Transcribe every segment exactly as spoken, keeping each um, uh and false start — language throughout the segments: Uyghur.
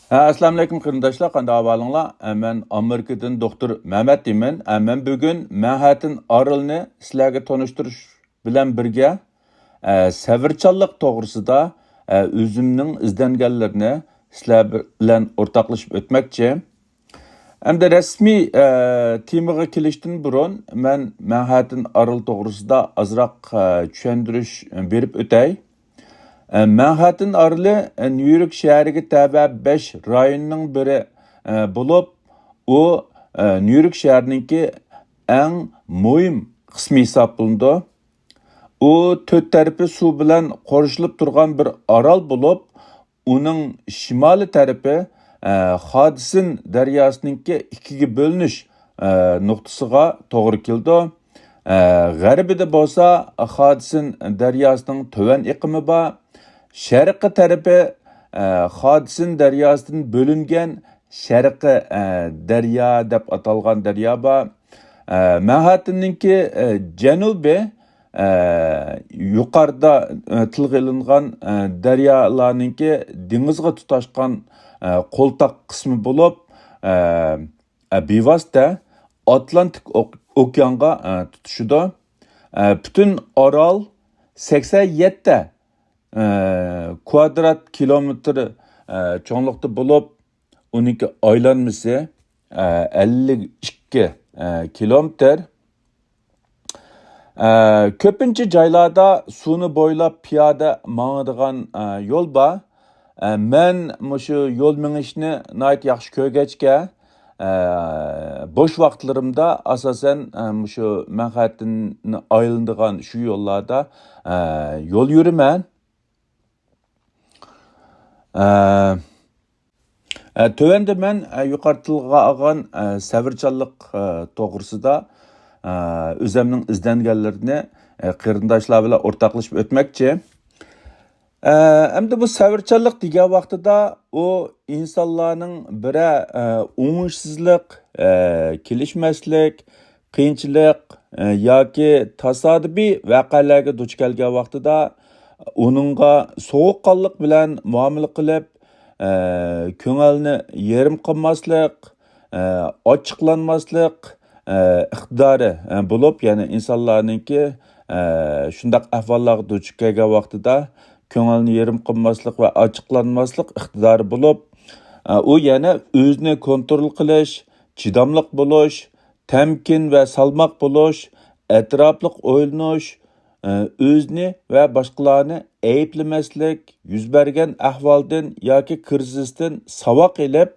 ھە، ئەسسالامۇئەلەيكۇم قېرىنداشلار، قانداق ئەھۋالىڭلار؟ ھە، مەن ئامېرىكىدىن دوختۇر مەمەت دەيمەن. ھە، مەن بۈگۈن مەنھەتتىن ئارىلنى سىلەرگە تونۇشتۇرۇش بىلەن بىرگە، ھە، سەۋرچانلىق توغرىسىدا، ھە، ئۆزۈمنىڭ ئىزدەنگەنلىرىنى سىلەر بىلەن ئورتاقلىشىپ ئۆتمەكچى. ئەمدى رەسمىي، ئە، تېمىغا كېلىشتىن بۇرۇن، مەن مەنھەتتىن ئارىل توغرىسىدا ئازراق، ئە، چۈشەندۈرۈش بېرىپ ئۆتەي. ئە، مەنھەتتىن ئارىلى، ئە، نيۇ يورك شەھىرىگە تەۋە بەش رايوننىڭ بىرى، ئە، بولۇپ، ئۇ، ئە، نيۇ يورك شەھىرىنىڭكى ئەڭ مۇھىم قىسمى ھېسابلىنىدۇ. ئۇ تۆت تەرىپى سۇ بىلەن قورشىلىپ تۇرغان بىر ئارال بولۇپ، ئۇنىڭ شىمالىي تەرىپى، ئە، خادىسىن دەرياسىنىڭكى ئىككىگە بۆلۈنۈش، ئە، نۇقتىسىغا توغرا كېلىدۇ. ئە، غەربىدە بولسا خادىسىن دەرياسىنىڭ تۆۋەن ئېقىمى بار. شەرقىي تەرىپى، ئە، خادىسىن دەرياسىدىن بۆلۈنگەن شەرقىي، ئە، دەريا دەپ ئاتالغان دەريا بار. ئە، مەنھەتتىننىڭكى، ئە، جەنۇبى، ئە، يۇقىرىدا، ئە، تىلغا ئېلىنغان، ئە، دەريالارنىڭكى دېڭىزغا تۇتاشقان، ئە، قولتاق قىسمى بولۇپ، ئە، ئە، بىۋاسىتە ئاتلانتىك ئوك-، ئوكيانغا، ئە، تۇتىشىدۇ. ئە، پۈتۈن ئارال سەكسەن يەتتە، ئە، كۋادرات كىلومېتىر، ئە، چوڭلۇقتا بولۇپ، ئۇنىڭكى ئايلانمىسى، ئە، ئەللىك ئىككى، ئە، كىلومېتىر. ئە، كۆپىنچە جايلاردا سۇنى بويلاپ پىيادە ماڭىدىغان، ئە، يول بار. ئە، مەن مۇشۇ يول مېڭىشنى ناھايىتى ياخشى كۆرگەچكە، ئە، بوش ۋاقىتلىرىمدا ئاساسەن، ئە، مۇشۇ مەنھەتتىننى ئايلىنىدىغان شۇ يوللاردا، ئە، يول يۈرىمەن. ئە، ئە، تۆۋەندە مەن، ئە، يۇقىرى تىلغا ئالغان، ئە، سەۋرچانلىق، ئە، توغرىسىدا، ئە، ئۆزەمنىڭ ئىزدەنگەنلىرىنى، ئە، قېرىنداشلار بىلەن ئورتاقلىشىپ ئۆتمەكچى. ئە، ئەمدى بۇ سەۋرچانلىق دېگەن ۋاقتىدا ئۇ ئىنسانلارنىڭ بىرەر، ئە، ئوڭۇشسىزلىق، ئە، كېلىشمەسلىك، قىيىنچىلىق، ئە، ياكى تاسادىپىي ۋەقەلەرگە دۇچ كەلگەن ۋاقتىدا ئۇنىڭغا سوغۇققانلىق بىلەن مۇئامىلە قىلىپ، ئە، كۆڭۈلنى يېرىم قىلماسلىق، ئە، ئاچچىقلانماسلىق، ئە، ئىقتىدارى، ئە، بولۇپ، يەنى ئىنسانلارنىڭكى، ئە، شۇنداق ئەھۋاللارغا دۇچ كەلگەن ۋاقتىدا كۆڭۈلنى يېرىم قىلماسلىق ۋە ئاچچىقلانماسلىق ئىقتىدارى بولۇپ، ئە، ئۇ يەنە ئۆزىنى كونترول قىلىش، چىداملىق بولۇش، تەمكىن ۋە سالماق بولۇش، ئەتراپلىق ئويلىنىش، ئۆزىنى ۋە باشقىلارنى ئەيىبلىمەسلىك، يۈز بەرگەن ئەھۋالدىن ياكى كىرىزىستىن ساۋاق ئېلىپ،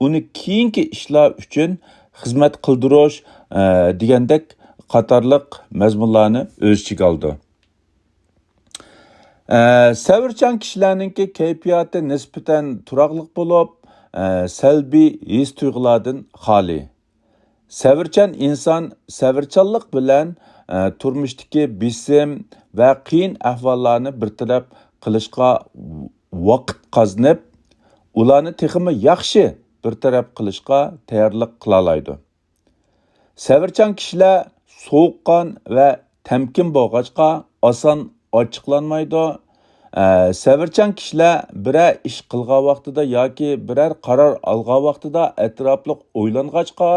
ئۇنى كېيىنكى ئىشلار ئۈچۈن خىزمەت قىلدۇرۇش، دېگەندەك قاتارلىق مەزمۇنلارنى ئۆز ئىچىگە ئالىدۇ. سەۋرچان كىشىلەرنىڭكى كەيپىياتى نىسبەتەن تۇراقلىق بولۇپ، سەلبىي ھېس تۇيغۇلاردىن خالىي. سەۋرچان ئىنسان سەۋرچانلىق بىلەن، ئە، تۇرمۇشتىكى بېسىم ۋە قىيىن ئەھۋاللارنى بىر تەرەپ قىلىشقا ۋاقىت قازىنىپ، ئۇلارنى تېخىمۇ ياخشى بىر تەرەپ قىلىشقا تەييارلىق قىلالايدۇ. سەۋرچان كىشىلەر سوغۇققان ۋە تەمكىن بولغاچقا، ئاسان ئاچچىقلانمايدۇ. ئە، سەۋرچان كىشىلەر بىرەر ئىش قىلغان ۋاقتىدا ياكى بىرەر قارار ئالغان ۋاقتىدا ئەتراپلىق ئويلانغاچقا،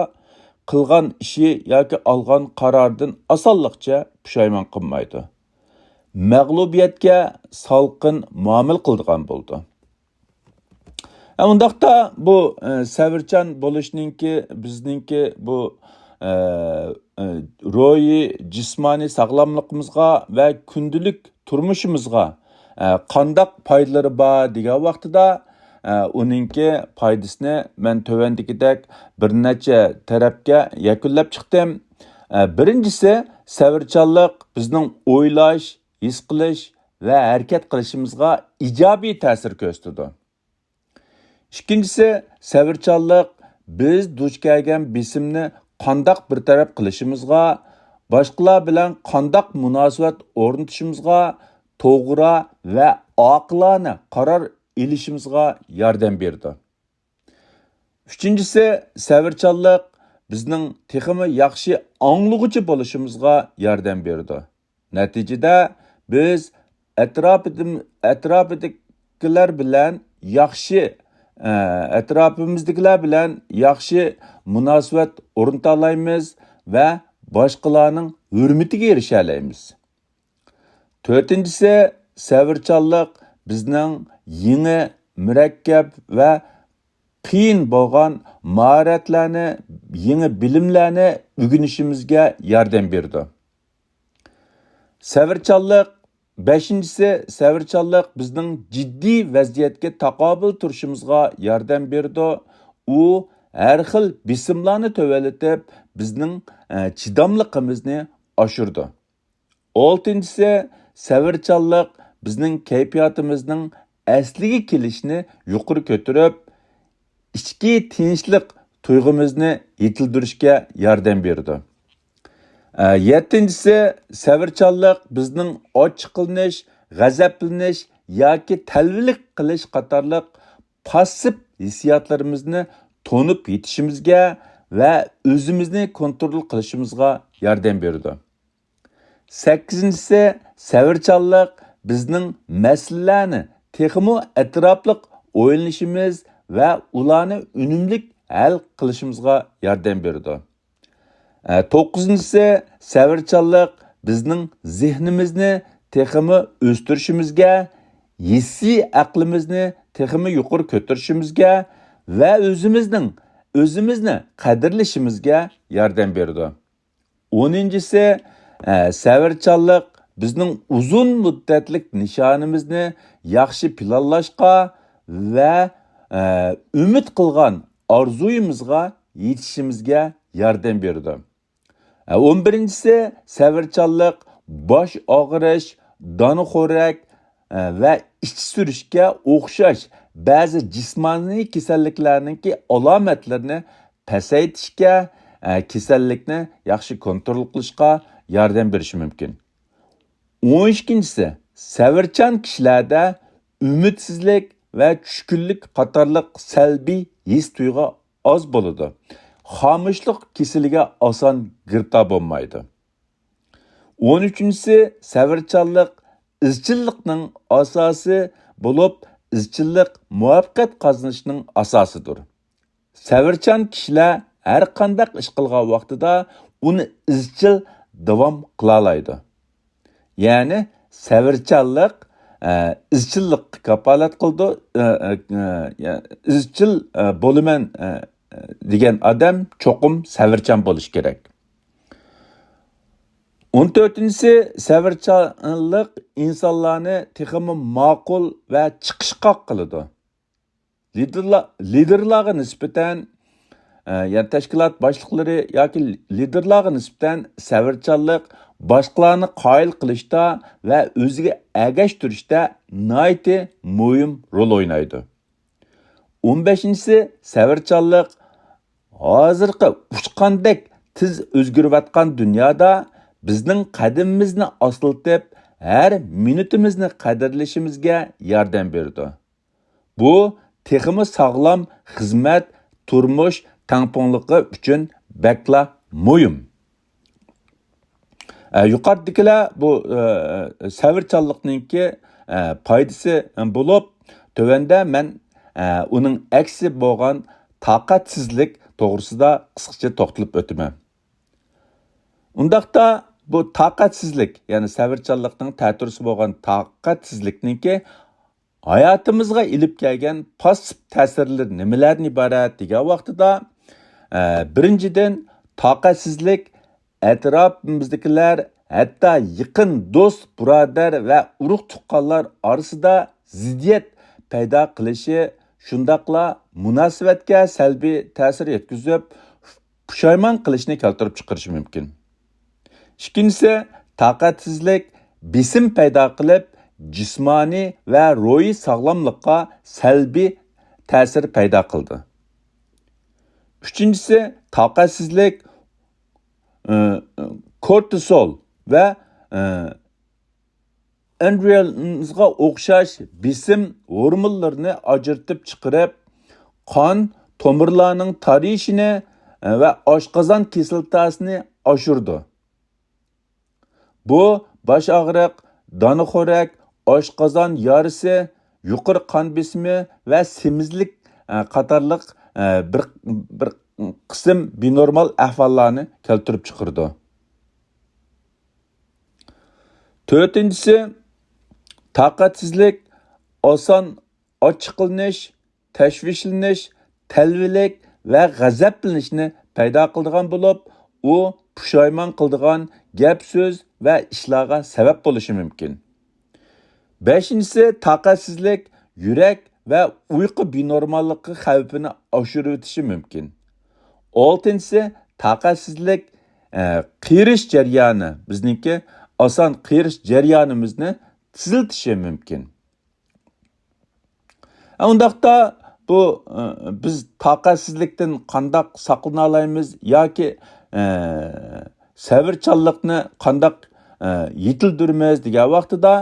قىلغان ئىشى ياكى ئالغان قارارىدىن ئاسانلىقچە پۇشايمان قىلمايدۇ. مەغلۇبىيەتكە سالقىن مۇئامىلە قىلىدىغان بولىدۇ. ئە، ئۇنداقتا بۇ، ئە، سەۋرچان بولۇشنىڭكى، بىزنىڭكى بۇ، ئە، ئە، روھىي، جىسمانىي ساغلاملىقىمىزغا ۋە كۈندىلىك تۇرمۇشىمىزغا، ئە، قانداق پايدىلىرى بار دېگەن ۋاقتىدا، ئە، ئۇنىڭكى پايدىسىنى مەن تۆۋەندىكىدەك بىر نەچچە تەرەپكە يەكۈنلەپ چىقتىم. ئە، بىرىنچىسى، سەۋرچانلىق بىزنىڭ ئويلاش، ھېس قىلىش ۋە ھەرىكەت قىلىشىمىزغا ئىجابىي تەسىر كۆرسىتىدۇ. ئىككىنچىسى، سەۋرچانلىق بىز دۇچ كەلگەن بېسىمنى قانداق بىر تەرەپ قىلىشىمىزغا، باشقىلار بىلەن قانداق مۇناسىۋەت ئورنىتىشىمىزغا توغرا ۋە ئاقىلانە قارار ئېلىشىمىزغا ياردەم بېرىدۇ. ئۈچىنچىسى، سەۋرچانلىق بىزنىڭ تېخىمۇ ياخشى ئاڭلىغۇچى بولۇشىمىزغا ياردەم بېرىدۇ. نەتىجىدە، بىز ئەتراپىدىم-، ئەتراپىدىكىلەر بىلەن ياخشى، ئە، ئەتراپىمىزدىكىلەر بىلەن ياخشى مۇناسىۋەت ئورنىتالايمىز ۋە باشقىلارنىڭ ھۆرمىتىگە ئېرىشەلەيمىز. تۆتىنچىسى، سەۋرچانلىق بىزنىڭ يېڭى، مۇرەككەپ ۋە قىيىن بولغان ماھارەتلەرنى، يېڭى بىلىملەرنى ئۆگىنىشىمىزگە ياردەم بېرىدۇ. سەۋرچانلىق، بەشىنچىسى، سەۋرچانلىق بىزنىڭ جىددىي ۋەزىيەتكە تاقابىل تۇرۇشىمىزغا ياردەم بېرىدۇ. ئۇ ھەر خىل بېسىملارنى تۆۋەنلىتىپ، بىزنىڭ، ئە، چىداملىقىمىزنى ئاشۇرىدۇ. ئالتىنچىسى، سەۋرچانلىق بىزنىڭ كەيپىياتىمىزنىڭ ئەسلىگە كېلىشىنى يۇقىرى كۆتۈرۈپ، ئىچكى تىنچلىق تۇيغۇمىزنى يېتىلدۈرۈشكە ياردەم بېرىدۇ. ئە، يەتتىنچىسى، سەۋرچانلىق بىزنىڭ ئاچچىقلىنىش، غەزەپلىنىش ياكى تەلۋىلىك قىلىش قاتارلىق پاسسىپ ھېسسىياتلىرىمىزنى تونۇپ يېتىشىمىزگە ۋە ئۆزىمىزنى كونترول قىلىشىمىزغا ياردەم بېرىدۇ. سەككىزىنچىسى، سەۋرچانلىق بىزنىڭ مەسىلىلەرنى تېخىمۇ ئەتراپلىق ئويلىنىشىمىز ۋە ئۇلارنى ئۈنۈملۈك ھەل قىلىشىمىزغا ياردەم بېرىدۇ. ئە، توققۇزىنچىسى، سەۋرچانلىق بىزنىڭ زېھنىمىزنى تېخىمۇ ئۆستۈرۈشىمىزگە، ھېسسىي ئەقلىمىزنى تېخىمۇ يۇقىرى كۆتۈرۈشىمىزگە ۋە ئۆزىمىزنىڭ، ئۆزىمىزنى قەدىرلىشىمىزگە ياردەم بېرىدۇ. ئونىنچىسى، ئە، سەۋرچانلىق بىزنىڭ ئۇزۇن مۇددەتلىك نىشانىمىزنى ياخشى پىلانلاشقا ۋە، ئە، ئۈمىد قىلغان ئارزۇيىمىزغا يېتىشىمىزگە ياردەم بېرىدۇ. ئە، ئون بىرىنچىسى، سەۋرچانلىق باش ئاغرىش، دانىخورەك، ئە، ۋە ئىچ سۈرۈشكە ئوخشاش بەزى جىسمانىي كېسەللىكلەرنىڭكى ئالامەتلىرىنى پەسەيتىشكە، ئە، كېسەللىكنى ياخشى كونترول قىلىشقا ياردەم بېرىشى مۇمكىن. ئون ئىككىنچىسى، سەۋرچان كىشىلەردە ئۈمىدسىزلىك ۋە چۈشكۈنلۈك قاتارلىق سەلبىي ھېس تۇيغۇ ئاز بولىدۇ. خامۇشلۇق كېسىلىگە ئاسان گىرىپتار بولمايدۇ. ئون ئۈچىنچىسى، سەۋرچانلىق ئىزچىللىقنىڭ ئاساسى بولۇپ، ئىزچىللىق مۇۋەپپەقىيەت قازىنىشنىڭ ئاساسىدۇر. سەۋرچان كىشىلەر ھەر قانداق ئىش قىلغان ۋاقتىدا ئۇنى ئىزچىل داۋام قىلالايدۇ. يەنى سەۋرچانلىق، ئە، ئىزچىللىققا كاپالەت قىلىدۇ. ئە، ئە، ئە، ئىزچىل، ئە، بولىمەن، ئە، ئە، دېگەن ئادەم چوقۇم سەۋرچان بولۇشى كېرەك. ئون تۆتىنچىسى، سەۋرچانلىق ئىنسانلارنى تېخىمۇ ماقۇل ۋە چىقىشقاق قىلىدۇ. لىدېرلا-، لىدېرلارغا نىسبەتەن، ئە، يەنى تەشكىلات باشلىقلىرى ياكى لىدېرلارغا نىسبەتەن سەۋرچانلىق باشقىلارنى قايىل قىلىشتا ۋە ئۆزىگە ئەگەشتۈرۈشتە ناھايىتى مۇھىم رول ئوينايدۇ. ئون بەشىنچىسى، سەۋرچانلىق ھازىرقى ئۇچقاندەك تېز ئۆزگىرىۋاتقان دۇنيادا بىزنىڭ قەدىمىمىزنى ئاستىلىتىپ، ھەر مىنۇتىمىزنى قەدىرلىشىمىزگە ياردەم بېرىدۇ. بۇ تېخىمۇ ساغلام خىزمەت، تۇرمۇش تەڭپۇڭلۇقى ئۈچۈن بەكلا مۇھىم. ئە، يۇقىرىدىكىلەر بۇ، ئە، سەۋرچانلىقنىڭكى، ئە، پايدىسى بولۇپ، تۆۋەندە مەن، ئە، ئۇنىڭ ئەكسى بولغان تاقەتسىزلىك توغرىسىدا قىسقىچە توختىلىپ ئۆتىمەن. ئۇنداقتا بۇ تاقەتسىزلىك، يەنى سەۋرچانلىقنىڭ تەتۈرىسى بولغان تاقەتسىزلىكنىڭكى ھاياتىمىزغا ئېلىپ كەلگەن پاسسىپ تەسىرلىرى نېمىلەردىن ئىبارەت دېگەن ۋاقتىدا، ئە، بىرىنچىدىن، تاقەتسىزلىك ئەتراپىمىزدىكىلەر، ھەتتا يېقىن دوست، بۇرادەر ۋە ئۇرۇق-تۇغقانلار ئارىسىدا زىددىيەت پەيدا قىلىشى، شۇنداقلا مۇناسىۋەتكە سەلبىي تەسىر يەتكۈزۈپ، پۇشايمان قىلىشنى كەلتۈرۈپ چىقىرىشى مۇمكىن. ئىككىنچىسى، تاقەتسىزلىك بېسىم پەيدا قىلىپ، جىسمانىي ۋە روھىي ساغلاملىققا سەلبىي تەسىر پەيدا قىلىدۇ. ئۈچىنچىسى، تاقەتسىزلىك، ئى، كورتىسول ۋە، ئى، ئادرېنالىنغا ئوخشاش بېسىم ھورمونلىرىنى ئاجرىتىپ چىقىرىپ، قان تومۇرلارنىڭ تارىيىشىنى ۋە ئاشقازان كىسلاتاسىنى ئاشۇرىدۇ. بۇ باش ئاغرىق، دانىخورەك، ئاشقازان يارىسى، يۇقىرى قان بېسىمى ۋە سېمىزلىك ئە، قاتارلىق، ئە، بىر، بىر قىسىم بىنورمال ئەھۋاللارنى كەلتۈرۈپ چىقىرىدۇ. تۆتىنچىسى، تاقەتسىزلىك، ئاسان ئاچچىقلىنىش، تەشۋىشلىنىش، تەلۋىلىك ۋە غەزەپلىنىشنى پەيدا قىلىدىغان بولۇپ، ئۇ پۇشايمان قىلىدىغان گەپ-سۆز ۋە ئىشلارغا سەۋەب بولۇشى مۇمكىن. بەشىنچىسى، تاقەتسىزلىك يۈرەك ۋە ئۇيقۇ بىنورماللىقى خەۋپىنى ئاشۇرۇۋېتىشى مۇمكىن. ئالتىنچىسى، تاقەتسىزلىك، ئە، قېرىش جەريانى، بىزنىڭكى ئاسان قېرىش جەريانىمىزنى تېزلىتىشى مۇمكىن. ئە، ئۇنداقتا بۇ، ئە، بىز تاقەتسىزلىكتىن قانداق ساقلىنالايمىز ياكى، ئە، سەۋرچانلىقنى قانداق، ئە، يېتىلدۈرىمىز دېگەن ۋاقتىدا،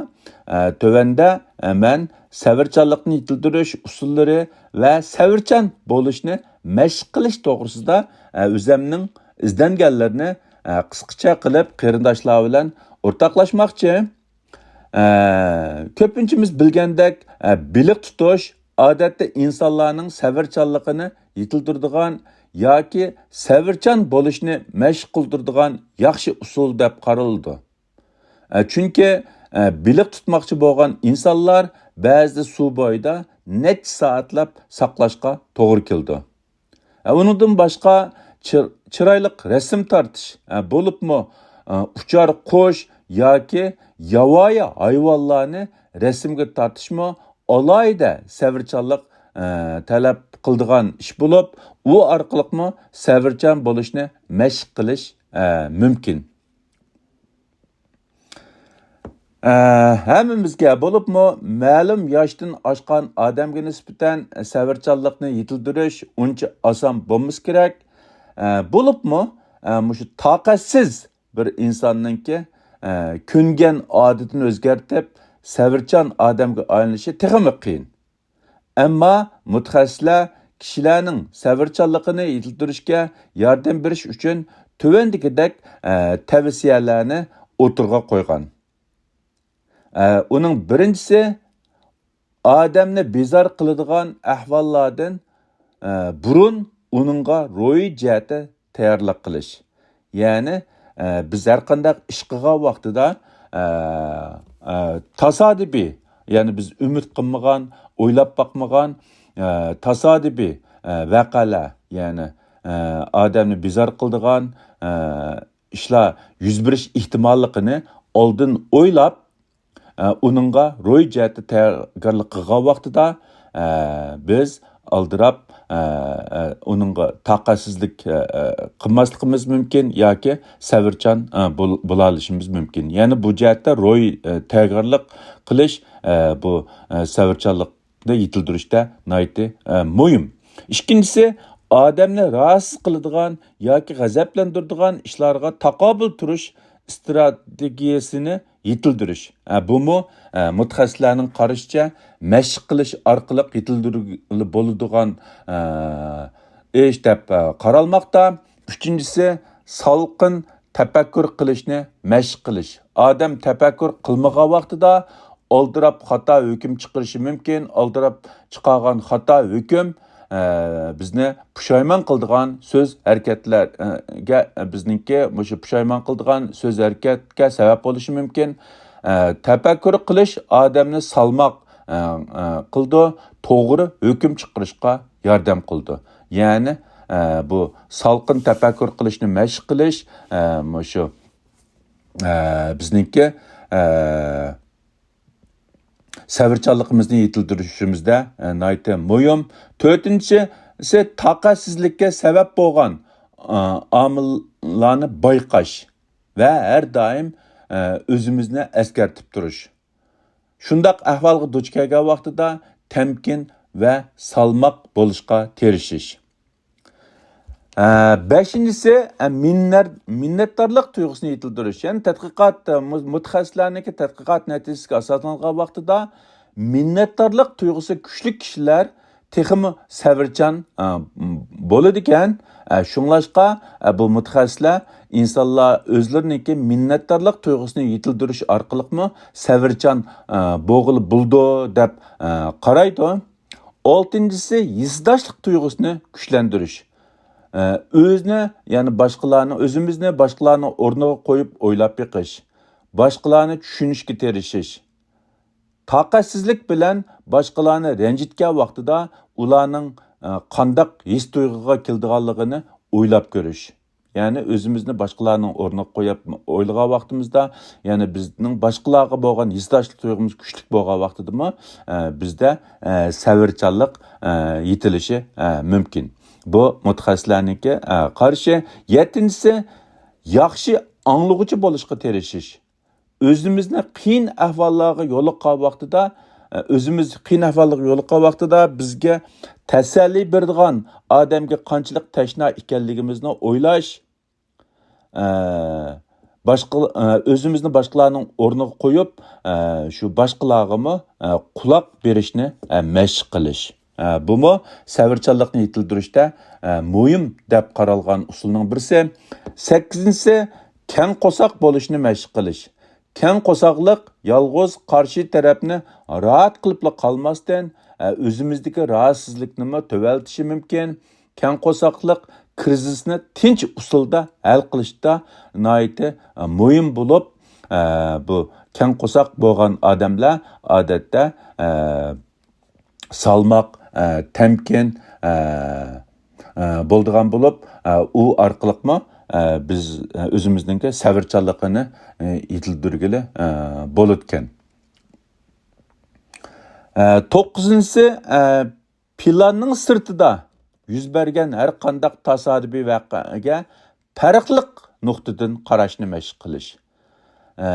ئە، تۆۋەندە، ئە، مەن سەۋرچانلىقنى يېتىلدۈرۈش ئۇسۇللىرى ۋە سەۋرچان بولۇشنى مەشىق قىلىش توغرىسىدا، ئە، ئۆزەمنىڭ ئىزدەنگەنلىرىنى، ئە، قىسقىچە قىلىپ قېرىنداشلار بىلەن ئورتاقلاشماقچى. ئە، كۆپىنچىمىز بىلگەندەك، ئە، بېلىق تۇتۇش ئادەتتە ئىنسانلارنىڭ سەۋرچانلىقىنى يېتىلدۈرىدىغان ياكى سەۋرچان بولۇشنى مەشىق قىلدۇرىدىغان ياخشى ئۇسۇل دەپ قارىلىدۇ. ئە، چۈنكى، ئە، بېلىق تۇتماقچى بولغان ئىنسانلار بەزىدە سۇ بويىدا نەچچە سائەتلەپ ساقلاشقا توغرا كېلىدۇ. ئە، ئۇنىڭدىن باشقا چىر-، چىرايلىق رەسىم تارتىش، ئە، بولۇپمۇ، ئە، ئۇچار قۇش ياكى ياۋايى ھايۋانلارنى رەسىمگە تارتىشمۇ ئالاھىدە سەۋرچانلىق، ئە، تەلەپ قىلىدىغان ئىش بولۇپ، ئۇ ئارقىلىقمۇ سەۋرچان بولۇشنى مەشىق قىلىش، ئە، مۇمكىن. ئە، ھەممىمىزگە، بولۇپمۇ مەلۇم ياشتىن ئاشقان ئادەمگە نىسبەتەن سەۋرچانلىقنى يېتىلدۈرۈش ئۇنچە ئاسان بولمىسا كېرەك. ئە، بولۇپمۇ، ئە، مۇشۇ تاقەتسىز بىر ئىنساننىڭكى، ئە، كۆنگەن ئادىتىنى ئۆزگەرتىپ، سەۋرچان ئادەمگە ئايلىنىشى تېخىمۇ قىيىن. ئەمما مۇتەخەسسىسلەر كىشىلەرنىڭ سەۋرچانلىقىنى يېتىلدۈرۈشكە ياردەم بېرىش ئۈچۈن تۆۋەندىكىدەك، ئە، تەۋسىيەلەرنى ئوتتۇرىغا قويغان. ئە، ئۇنىڭ بىرىنچىسى، ئادەمنى بىزار قىلىدىغان ئەھۋاللاردىن، ئە، بۇرۇن ئۇنىڭغا روھىي جەھەتتە تەييارلىق قىلىش. يەنى، ئە، بىز ھەر قانداق ئىش قىلغان ۋاقتىدا، ئە، ئە، تاسادىپىي، يەنى بىز ئۈمىد قىلمىغان، ئويلاپ باقمىغان، ئە، تاسادىپىي، ئە، ۋەقەلەر، يەنى، ئە، ئادەمنى بىزار قىلىدىغان، ئە، ئىشلار يۈز بېرىش ئېھتىماللىقىنى ئالدىن ئويلاپ، ئە، ئۇنىڭغا روھىي جەھەتتە تەييارلىق قىلغان ۋاقتىدا، ئە، بىز ئالدىراپ، ئە، ئە، ئۇنىڭغا تاقەتسىزلىك، ئە، ئە، قىلماسلىقىمىز مۇمكىن ياكى سەۋرچان، ئە، بول-، بولالىشىمىز مۇمكىن. يەنى بۇ جەھەتتە روھىي، ئە، تەييارلىق قىلىش، ئە، بۇ، ئە، سەۋرچانلىقنى يېتىلدۈرۈشتە ناھايىتى، ئە، مۇھىم. ئىككىنچىسى، ئادەمنى راھەتسىز قىلىدىغان ياكى غەزەپلەندۈرىدىغان ئىشلارغا تاقابىل تۇرۇش ئىستراتېگىيەسىنى يېتىلدۈرۈش. ئە، بۇمۇ، ئە، مۇتەخەسسىسلەرنىڭ قارىشىچە، مەشىق قىلىش ئارقىلىق يېتىلدۈرگىلى بولىدىغان، ئە، ئىش دەپ، ئە، قارالماقتا. ئۈچىنچىسى، سالقىن تەپەككۇر قىلىشنى مەشىق قىلىش. ئادەم تەپەككۇر قىلمىغان ۋاقتىدا ئالدىراپ خاتا ھۆكۈم چىقىرىشى مۇمكىن. ئالدىراپ چىقارغان خاتا ھۆكۈم، ئە، بىزنى پۇشايمان قىلىدىغان سۆز ھەرىكەتلەرگە، بىزنىڭكى مۇشۇ پۇشايمان قىلىدىغان سۆز ھەرىكەتكە سەۋەب بولۇشى مۇمكىن. ئە، تەپەككۇر قىلىش ئادەمنى سالماق، ئە، ئە، قىلىدۇ، توغرا ھۆكۈم چىقىرىشقا ياردەم قىلىدۇ. يەنى، ئە، بۇ سالقىن تەپەككۇر قىلىشنى مەشىق قىلىش، ئە، مۇشۇ، ئە، بىزنىڭكى، ئە، سەۋرچانلىقىمىزنى يېتىلدۈرۈشىمىزدە، ئە، ناھايىتى مۇھىم. تۆتىنچىسى، تاقەتسىزلىككە سەۋەب بولغان، ئە، ئامىللارنى بايقاش ۋە ھەر دائىم، ئە، ئۆزىمىزنى ئەسكەرتىپ تۇرۇش. شۇنداق ئەھۋالغا دۇچ كەلگەن ۋاقتىدا تەمكىن ۋە سالماق بولۇشقا تىرىشىش. ئە، بەشىنچىسى، ئە، مىننەر-، مىننەتدارلىق تۇيغۇسىنى يېتىلدۈرۈش. يەنى تەتقىقات، ئە، مۇ-، مۇتەخەسسىسلەرنىڭكى تەتقىقات نەتىجىسىگە ئاساسلانغان ۋاقتىدا مىننەتدارلىق تۇيغۇسى كۈچلۈك كىشىلەر تېخىمۇ سەۋرچان، ئە، بولىدىكەن. ئە، شۇڭلاشقا، ئە، بۇ مۇتەخەسسىسلەر ئىنسانلار ئۆزلىرىنىڭكى مىننەتدارلىق تۇيغۇسىنى يېتىلدۈرۈش ئارقىلىقمۇ سەۋرچان، ئە، بولغىلى بولىدۇ دەپ، ئە، قارايدۇ. ئالتىنچىسى، ھېسداشلىق تۇيغۇسىنى كۈچلەندۈرۈش. ئە، ئۆزىنى، يەنى باشقىلارنى، ئۆزىمىزنى باشقىلارنىڭ ئورنىغا قويۇپ ئويلاپ بېقىش، باشقىلارنى چۈشىنىشكە تىرىشىش. تاقەتسىزلىك بىلەن باشقىلارنى رەنجىتكەن ۋاقتىدا ئۇلارنىڭ، ئە، قانداق ھېس تۇيغۇغا كېلىدىغانلىقىنى ئويلاپ كۆرۈش. يەنى ئۆزىمىزنى باشقىلارنىڭ ئورنىغا قويۇپ ئويلىغان ۋاقتىمىزدا، يەنى بىزنىڭ باشقىلارغا بولغان ھېسداشلىق تۇيغۇمىز كۈچلۈك بولغان ۋاقتىدىمۇ، ئە، بىزدە، ئە، سەۋرچانلىق، ئە، يېتىلىشى، ئە، مۇمكىن. بۇ مۇتەخەسسىسلەرنىڭكى، ئە، قارىشى. يەتتىنچىسى، ياخشى ئاڭلىغۇچى بولۇشقا تىرىشىش. ئۆزىمىزنى قىيىن ئەھۋاللارغا يولۇققان ۋاقتىدا، ئۆزىمىز قىيىن ئەھۋاللارغا يولۇققان ۋاقتىدا بىزگە تەسەللى بېرىدىغان ئادەمگە قانچىلىك تەشنا ئىكەنلىكىمىزنى ئويلاش، ئە، باشقا، ئە، ئۆزىمىزنى باشقىلارنىڭ ئورنىغا قويۇپ، ئە، شۇ باشقىلارغىمۇ، ئە، قۇلاق بېرىشنى، ئە، مەشىق قىلىش. ئە، بۇمۇ سەۋرچانلىقنى يېتىلدۈرۈشتە، ئە، مۇھىم دەپ قارالغان ئۇسۇلنىڭ بىرسى. سەككىزىنچىسى، كەڭ قورساق بولۇشنى مەشىق قىلىش. كەڭ قورساقلىق يالغۇز قارشى تەرەپنى راھەت قىلىپلا قالماستىن، ئە، ئۆزىمىزدىكى راھەتسىزلىكنىمۇ تۆۋەلتىشى مۇمكىن. كەڭ قورساقلىق كىرىزىسنى تىنچ ئۇسۇلدا ھەل قىلىشتا ناھايىتى، ئە، مۇھىم بولۇپ، ئە، بۇ كەڭ قورساق بولغان ئادەملەر ئادەتتە، ئە، سالماق، ئە، تەمكىن، ئە، ئە، بولىدىغان بولۇپ، ئە، ئۇ ئارقىلىقمۇ، ئە، بىز، ئە، ئۆزىمىزنىڭكى سەۋرچانلىقىنى، ئە، يېتىلدۈرگىلى، ئە، بولىدىكەن. ئە، توققۇزىنچىسى، ئە، پىلاننىڭ سىرتىدا يۈز بەرگەن ھەر قانداق تاسادىپىي ۋەقەگە پەرقلىق نۇقتىدىن قاراشنى مەشىق قىلىش. ئە،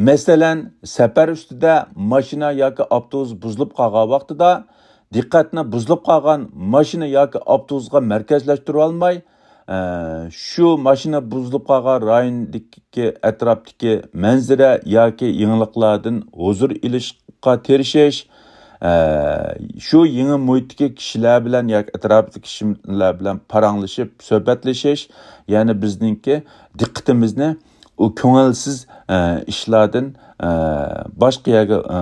مەسىلەن، سەپەر ئۈستىدە ماشىنا ياكى ئاپتوبۇس بۇزۇلۇپ قالغان ۋاقتىدا دىققەتنى بۇزۇلۇپ قالغان ماشىنا ياكى ئاپتوبۇسقا مەركەزلەشتۈرۈۋالماي، ئە، شۇ ماشىنا بۇزۇلۇپ قالغان رايوندىكى، ئەتراپتىكى مەنزىرە ياكى يېڭىلىقلاردىن ھۇزۇر ئېلىشقا تىرىشىش، ئە، شۇ يېڭى مۇھىتتىكى كىشىلەر بىلەن ياكى ئەتراپتىكى كىشىلەر بىلەن پاراڭلىشىپ، سۆھبەتلىشىش، يەنى بىزنىڭكى دىققىتىمىزنى ئۇ كۆڭۈلسىز، ئە، ئىشلاردىن، ئە، باشقا يەرگە، ئە،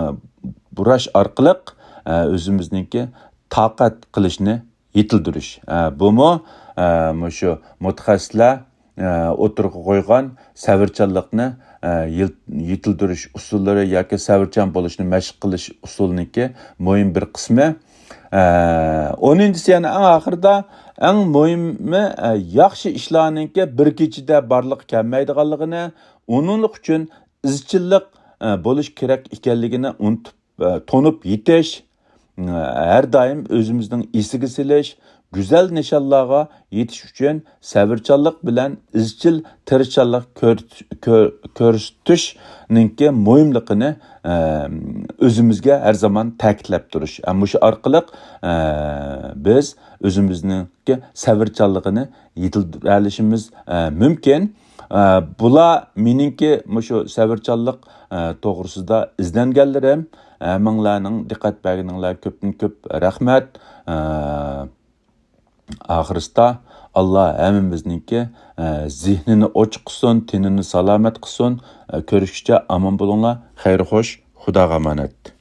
بۇراش ئارقىلىق، ئە، ئۆزىمىزنىڭكى تاقەت قىلىشنى يېتىلدۈرۈش. ئە، بۇمۇ، ئە، مۇشۇ مۇتەخەسسىسلەر، ئە، ئوتتۇرىغا قويغان سەۋرچانلىقنى، ئە، يىل-، يېتىلدۈرۈش ئۇسۇللىرى ياكى سەۋرچان بولۇشنى مەشىق قىلىش ئۇسۇلىنىڭكى مۇھىم بىر قىسمى. ئە، ئونىنچىسى، يەنى ئەڭ ئاخىرىدا، ئەڭ مۇھىمى، ئە، ياخشى ئىشلارنىڭكى بىر كېچىدە بارلىققا كەلمەيدىغانلىقىنى، ئۇنىڭلىق ئۈچۈن ئىزچىللىق، ئە، بولۇش كېرەك ئىكەنلىكىنى ئۇنتۇپ، ئە، تونۇپ يېتىش، ئە، ھەر دائىم ئۆزىمىزنىڭ ئېسىگە سېلىش، گۈزەل نىشانلارغا يېتىش ئۈچۈن سەۋرچانلىق بىلەن ئىزچىل تىرىشچانلىق كۆر-، كۆر-، كۆرسىتىشنىڭكى مۇھىملىقىنى، ئە، ئۆزىمىزگە ھەر زامان تەكىتلەپ تۇرۇش. ئە، مۇشۇ ئارقىلىق، ئە، بىز ئۆزىمىزنىڭكى سەۋرچانلىقىنى يېتىلدۈرەلىشىمىز، ئە، مۇمكىن. ئە، بۇلار مېنىڭكى مۇشۇ سەۋرچانلىق، ئە، توغرىسىدا ئىزدەنگەنلىرىم. ھەممىڭلارنىڭ دىققەت بەرگىنىڭلارغا كۆپتىن كۆپ رەھمەت. ئە، ئاخىرسىدا ئاللا ھەممىمىزنىڭكى، ئە، زېھنىنى ئوچۇق قىلسۇن، تېنىنى سالامەت قىلسۇن. ئە، كۆرۈشكىچە ئامان بولۇڭلار. خەير خوش، خۇداغا ئامانەت.